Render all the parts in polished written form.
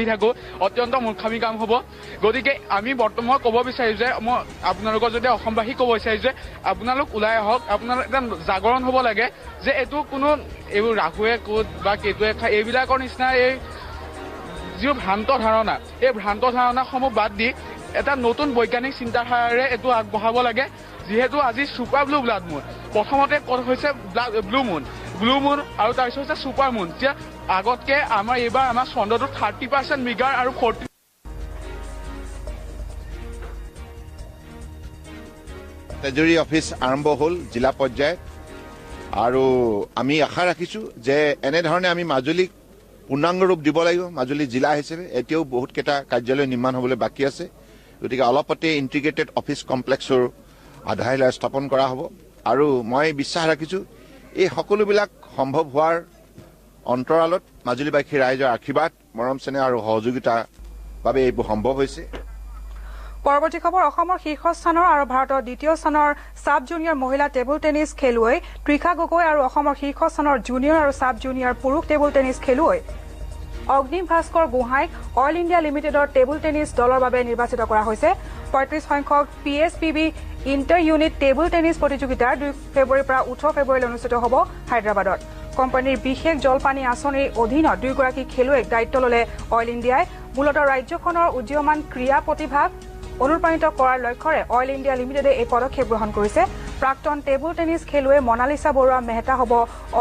বহি থাকোঁ, অত্যন্ত মূৰ্খামি কাম হ'ব। গতিকে আমি বৰ্তমান ক'ব বিচাৰিছোঁ যে মই আপোনালোকৰ যদি অসমবাসী ক'ব বিচাৰিছোঁ যে আপোনালোক ওলাই আহক, আপোনালোক এটা জাগৰণ হ'ব লাগে যে এইটো কোনো এইবোৰ ৰাহুৱে ক'ত বা কেতুৱে খাই এইবিলাকৰ নিচিনা এই যিবোৰ ভ্ৰান্ত ধাৰণা, এই ভ্ৰান্ত ধাৰণাসমূহ বাদ দি এটা নতুন বৈজ্ঞানিক চিন্তাধাৰাৰে এইটো আগবঢ়াব লাগে। যিহেতু আজি ছুপাৰ ব্লু ব্লাড মুন, প্ৰথমতে ক'ত হৈছে ব্লু মুন, ব্লু মুন আৰু তাৰপিছত হৈছে ছুপাৰ মুন। এতিয়া আগতকে আমাৰ এইবাৰ আমাৰ চন্দ্ৰটো 30% মিগাৰ আৰু 40 ট্ৰেজেৰী অফিচ আৰম্ভ হ'ল জিলা পৰ্যায়ত আৰু আমি আশা ৰাখিছোঁ যে এনেধৰণে আমি মাজুলীক পূৰ্ণাংগ ৰূপ দিব লাগিব। মাজুলী জিলা হিচাপে এতিয়াও বহুতকেইটা কাৰ্যালয় নিৰ্মাণ হ'বলৈ বাকী আছে, গতিকে অলপতে ইণ্টিগ্ৰেটেড অফিচ কমপ্লেক্সৰ আধাৰশিলা স্থাপন কৰা হ'ব আৰু মই বিশ্বাস ৰাখিছোঁ এই সকলোবিলাক সম্ভৱ হোৱাৰ অন্তৰালত মাজুলীবাসী ৰাইজৰ আশীৰ্বাদ, মৰম চেনেহ আৰু সহযোগিতাৰ বাবে এইবোৰ সম্ভৱ হৈছে। পৰৱৰ্তী খবৰ, অসমৰ শীৰ্ষস্থানৰ আৰু ভাৰতৰ দ্বিতীয় স্থানৰ ছাব জুনিয়ৰ মহিলা টেবুল টেনিছ খেলুৱৈ তৃষা গগৈ আৰু অসমৰ শীৰ্ষস্থানৰ জুনিয়ৰ আৰু ছাব জুনিয়ৰ পুৰুষ টেবুল টেনিছ খেলুৱৈ অগ্নি ভাস্কৰ গোহাঁইক অইল ইণ্ডিয়া লিমিটেডৰ টেবুল টেনিছ দলৰ বাবে নিৰ্বাচিত কৰা হৈছে। 35 সংখ্যক P S P B inter unit table tennis প্ৰতিযোগিতা 2 ফেব্ৰুৱাৰীৰ পৰা 18 ফেব্ৰুৱাৰীলৈ অনুষ্ঠিত হ'ব হায়দৰাবাদত। কোম্পানীৰ বিশেষ জলপানী আঁচনিৰ অধীনত দুয়োগৰাকী খেলুৱৈক দায়িত্ব ল'লে অইল ইণ্ডিয়াই। মূলতঃ ৰাজ্যখনৰ উদীয়মান ক্ৰীড়া প্ৰতিভাক অনুপ্ৰাণিত কৰাৰ লক্ষ্যৰে অইল ইণ্ডিয়া লিমিটেডে এই পদক্ষেপ গ্ৰহণ কৰিছে। প্ৰাক্তন টেবুল টেনিছ খেলুৱৈ মনালিছা বৰুৱা মেহতা হ'ব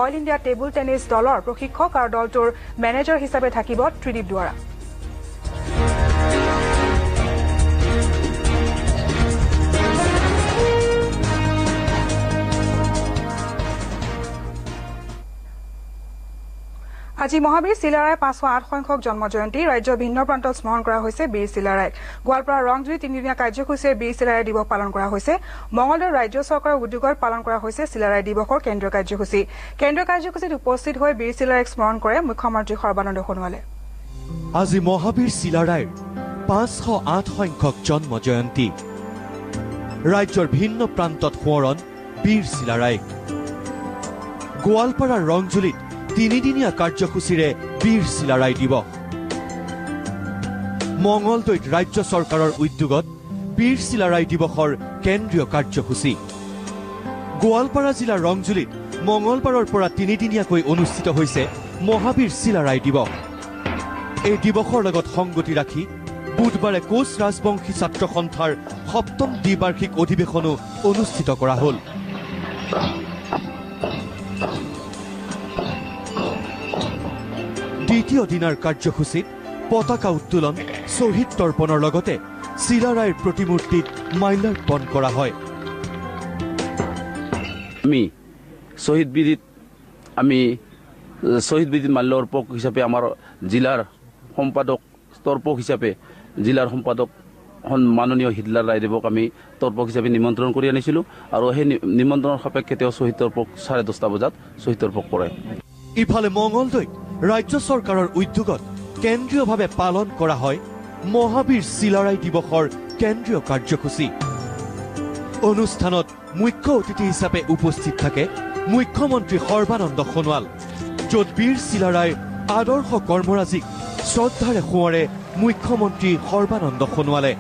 অইল ইণ্ডিয়া টেবুল টেনিছ দলৰ প্ৰশিক্ষক আৰু দলটোৰ মেনেজাৰ হিচাপে থাকিব ত্ৰিদীপ দুৱাৰা। আজি মহাবীৰ চিলাৰায় 508 সংখ্যক জন্ম জয়ন্তী। ৰাজ্যৰ ভিন্ন প্ৰান্তত স্মৰণ কৰা হৈছে বীৰ চিলাৰায়ক। গোৱালপাৰাৰ ৰংজুৰি তিনিদিনীয়া কাৰ্যসূচীৰে বীৰ চিলাৰায় দিৱস পালন কৰা হৈছে। মঙলদৈ ৰাজ্য চৰকাৰৰ উদ্যোগত পালন কৰা হৈছে চিলাৰায় দিৱসৰ কেন্দ্ৰীয় কাৰ্যসূচী। কেন্দ্ৰীয় কাৰ্যসূচীত উপস্থিত হৈ বীৰ চিলাৰায়ক স্মৰণ কৰে মুখ্যমন্ত্ৰী সৰ্বানন্দ সোণোৱালে। আজি মহাবীৰ চিলাৰায়ৰ 508 সংখ্যক জন্ম জয়ন্তী। ৰাজ্যৰ ভিন্ন প্ৰান্তত সোঁৱৰণ বীৰ চিলাৰায়ক। গোৱালপাৰাৰ ৰংজুলিত তিনিদিনীয়া কাৰ্যসূচীৰে বীৰ চিলাৰায় দিৱস। মঙলদৈত ৰাজ্য চৰকাৰৰ উদ্যোগত বীৰ চিলাৰায় দিৱসৰ কেন্দ্ৰীয় কাৰ্যসূচী। গোৱালপাৰা জিলাৰ ৰংজুলিত মঙলবাৰৰ পৰা তিনিদিনীয়াকৈ অনুষ্ঠিত হৈছে মহাবীৰ চিলাৰায় দিৱস। এই দিৱসৰ লগত সংগতি ৰাখি বুধবাৰে কোচ ৰাজবংশী ছাত্ৰ সন্থাৰ সপ্তম দ্বিবাৰ্ষিক অধিৱেশনো অনুষ্ঠিত কৰা হ'ল। দ্বিতীয় দিনাৰ কাৰ্যসূচীত পতাকা উত্তোলন, শ্বহীদ তৰ্পণৰ লগতে চিলাৰায়ৰ প্ৰতিমূৰ্তিত মাল্যাৰ্পণ কৰা হয়। আমি শ্বহীদ বিধিত মাল্য অৰ্পক হিচাপে আমাৰ জিলাৰ সম্পাদক তৰ্পক হিচাপে জিলাৰ সম্পাদক মাননীয় হিটলাৰ ৰায়দেৱক আমি তৰ্পক হিচাপে নিমন্ত্ৰণ কৰি আনিছিলোঁ আৰু সেই নিমন্ত্ৰণৰ সাপেক্ষে তেওঁ শ্বহীদ তৰ্পক 10:30 বজাত শ্বহীদ তৰ্পক কৰে। ইফালে মঙলদৈত ৰাজ্য চৰকাৰৰ উদ্যোগত কেন্দ্ৰীয়ভাৱে পালন কৰা হয় মহাবীৰ চিলাৰায় দিৱসৰ কেন্দ্ৰীয় কাৰ্যসূচী। অনুষ্ঠানত মুখ্য অতিথি হিচাপে উপস্থিত থাকে মুখ্যমন্ত্ৰী সৰ্বানন্দ সোণোৱাল, য'ত বীৰ চিলাৰায়ৰ আদৰ্শ কৰ্মৰাজিক শ্ৰদ্ধাৰে সোঁৱৰে মুখ্যমন্ত্ৰী সৰ্বানন্দ সোণোৱালে।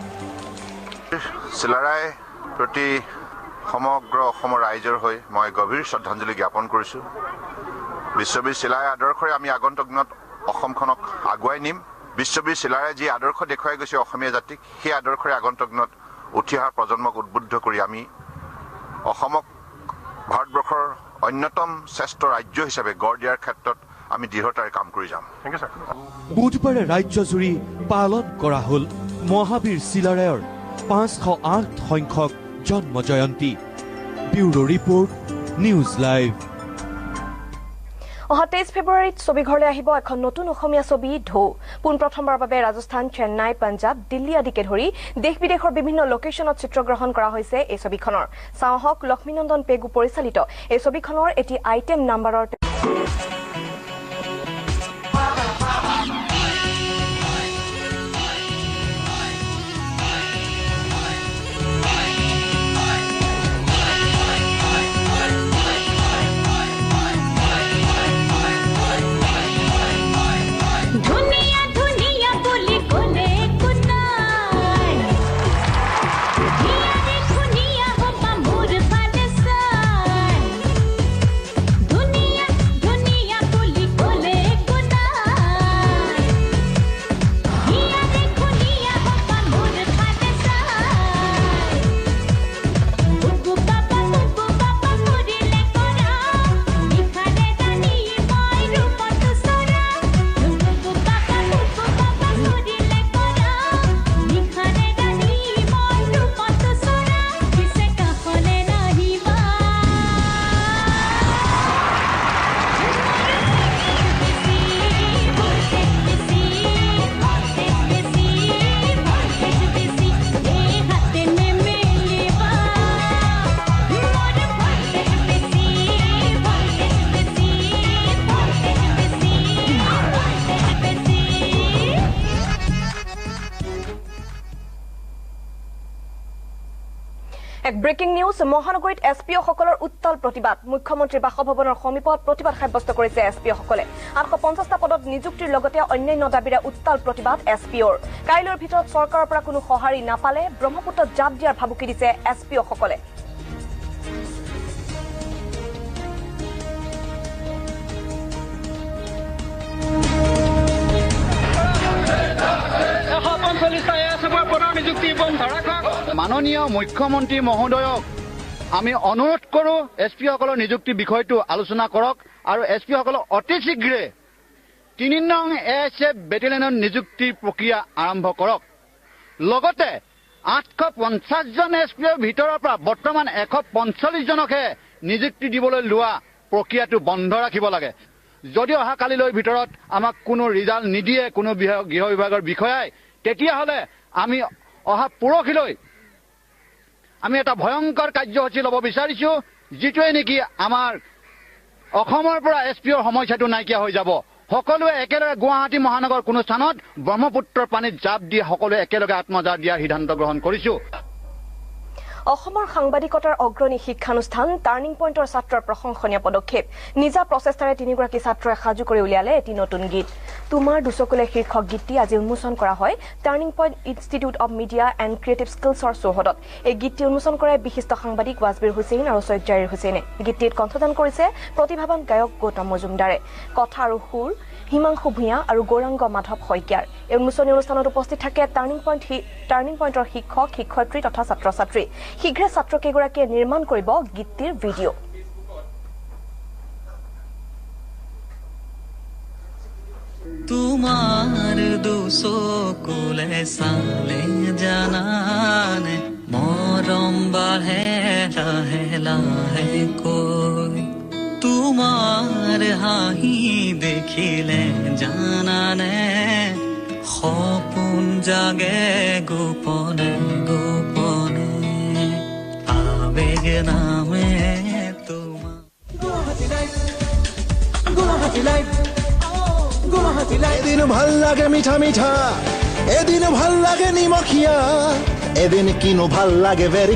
চিলাৰায় প্ৰতি সমগ্ৰ অসমৰ ৰাইজৰ হৈ মই গভীৰ শ্ৰদ্ধাঞ্জলি জ্ঞাপন কৰিছোঁ। বিশ্ববীৰ চিলাৰায়ৰ আদৰ্শৰে আমি আগন্তুক দিনত অসমখনক আগুৱাই নিম। বিশ্ববীৰ চিলাৰায়ে যি আদৰ্শ দেখুৱাই গৈছে অসমীয়া জাতিক, সেই আদৰ্শৰে আগন্তুক দিনত উঠি অহা প্ৰজন্মক উদ্বুদ্ধ কৰি আমি অসমক ভাৰতবৰ্ষৰ অন্যতম শ্ৰেষ্ঠ ৰাজ্য হিচাপে গঢ় দিয়াৰ ক্ষেত্ৰত আমি দৃঢ়তাৰে কাম কৰি যাম। বুধবাৰে ৰাজ্যজুৰি পালন কৰা হ'ল মহাবীৰ চিলাৰায়ৰ 508 সংখ্যক জন্ম জয়ন্তী। Bureau report, news live. অহা 23 ফেব্ৰুৱাৰীত ছবিঘৰলৈ আহিব এখন নতুন অসমীয়া ছবি ঢৌ। পোনপ্ৰথমবাৰৰ বাবে ৰাজস্থান, চেন্নাই, পাঞ্জাৱ, দিল্লী আদিকে ধৰি দেশ বিদেশৰ বিভিন্ন লোকেশ্যনত চিত্ৰগ্ৰহণ কৰা হৈছে এই ছবিখনৰ। চাওঁ আহক লক্ষ্মীনন্দন পেগু পৰিচালিত এই ছবিখনৰ এটি আইটেম নাম্বাৰৰ। ধুনিয়া ধুনিয়া। এক ব্ৰেকিং নিউজ, মহানগৰীত এছ পি অ'সকলৰ উত্তাল প্ৰতিবাদ। মুখ্যমন্ত্ৰীৰ বাসভৱনৰ সমীপত প্ৰতিবাদ সাব্যস্ত কৰিছে এছ পি অ'সকলে। 850টা পদত নিযুক্তিৰ লগতে অন্যান্য দাবীৰে উত্তাল প্ৰতিবাদ এছ পি অ'ৰ। কাইলৈৰ ভিতৰত চৰকাৰৰ পৰা কোনো সঁহাৰি নাপালে ব্ৰহ্মপুত্ৰত জাপ দিয়াৰ ভাবুকি দিছে এছ পি অ'সকলে। মাননীয় মুখ্যমন্ত্ৰী মহোদয়ক আমি অনুৰোধ কৰোঁ, এছ পি সকলৰ নিযুক্তি বিষয়টো আলোচনা কৰক আৰু এছ পি সকলক অতি শীঘ্ৰে 3 নং এ এছ এফ বেটেলিয়নৰ নিযুক্তি প্ৰক্ৰিয়া আৰম্ভ কৰক। লগতে 850 জন এছ পি অ'ৰ ভিতৰৰ পৰা বৰ্তমান 145 জনকহে নিযুক্তি দিবলৈ লোৱা প্ৰক্ৰিয়াটো বন্ধ ৰাখিব লাগে। যদি অহা কালিলৈৰ ভিতৰত আমাক কোনো ৰিজাল্ট নিদিয়ে কোনো গৃহ বিভাগৰ বিষয়াই, তেতিয়াহ'লে আমি অহা পৰহিলৈ আমি এটা ভয়ংকৰ কাৰ্যসূচী ল'ব বিচাৰিছোঁ, যিটোৱে নেকি আমাৰ অসমৰ পৰা এছ পি অ'ৰ সমস্যাটো নাইকিয়া হৈ যাব। সকলোৱে একেলগে গুৱাহাটী মহানগৰ কোনো স্থানত ব্ৰহ্মপুত্ৰৰ পানীত জাপ দি সকলোৱে একেলগে আত্মজাহ দিয়াৰ সিদ্ধান্ত গ্ৰহণ কৰিছোঁ। অসমৰ সাংবাদিকতাৰ অগ্ৰণী শিক্ষানুষ্ঠান টাৰ্ণিং পইণ্টৰ ছাত্ৰৰ প্ৰশংসনীয় পদক্ষেপ। নিজা প্ৰচেষ্টাৰে তিনিগৰাকী ছাত্ৰই সাজু কৰি উলিয়ালে এটি নতুন গীত। তোমাৰ দুচকুলে শীৰ্ষক গীতটি আজি উন্মোচন কৰা হয় Turning Point Institute of Media and Creative স্কিলছৰ চৌহদত। এই গীতটি উন্মোচন কৰে বিশিষ্ট সাংবাদিক ৱাজবিৰ হুছেইন আৰু চৈয়দ জাৰিৰ হুছেইনে। গীতটিত কণ্ঠদান কৰিছে প্ৰতিভাৱান গায়ক গৌতম মজুমদাৰে। কথা আৰু সুৰ হিমাংশু ভূঞা আৰু গৌৰাংগ মাধৱ শইকীয়াৰ। এই উন্মোচনী অনুষ্ঠানত উপস্থিত থাকে টাৰ্ণিং পইণ্টৰ শিক্ষক, শিক্ষয়িত্ৰী তথা ছাত্ৰ ছাত্ৰী। শীঘ্ৰে ছাত্ৰকেইগৰাকীয়ে নিৰ্মাণ কৰিব গীতটিৰ ভিডিঅ'। তোমাৰ দুচকুলে চালে জানানে মৰম বাঢ়ে লাহে লাহেকৈ, তোমাৰ হাঁহি দেখিলে জানানে সপোন জাগে গোপনে গোপনে, আবেগ নামে তোমাৰ। এদিন ভাল লাগে মিঠা মিঠা, এদিন ভাল লাগে নিমখীয়া, এদিন কিনো ভাল লাগে ভেৰি।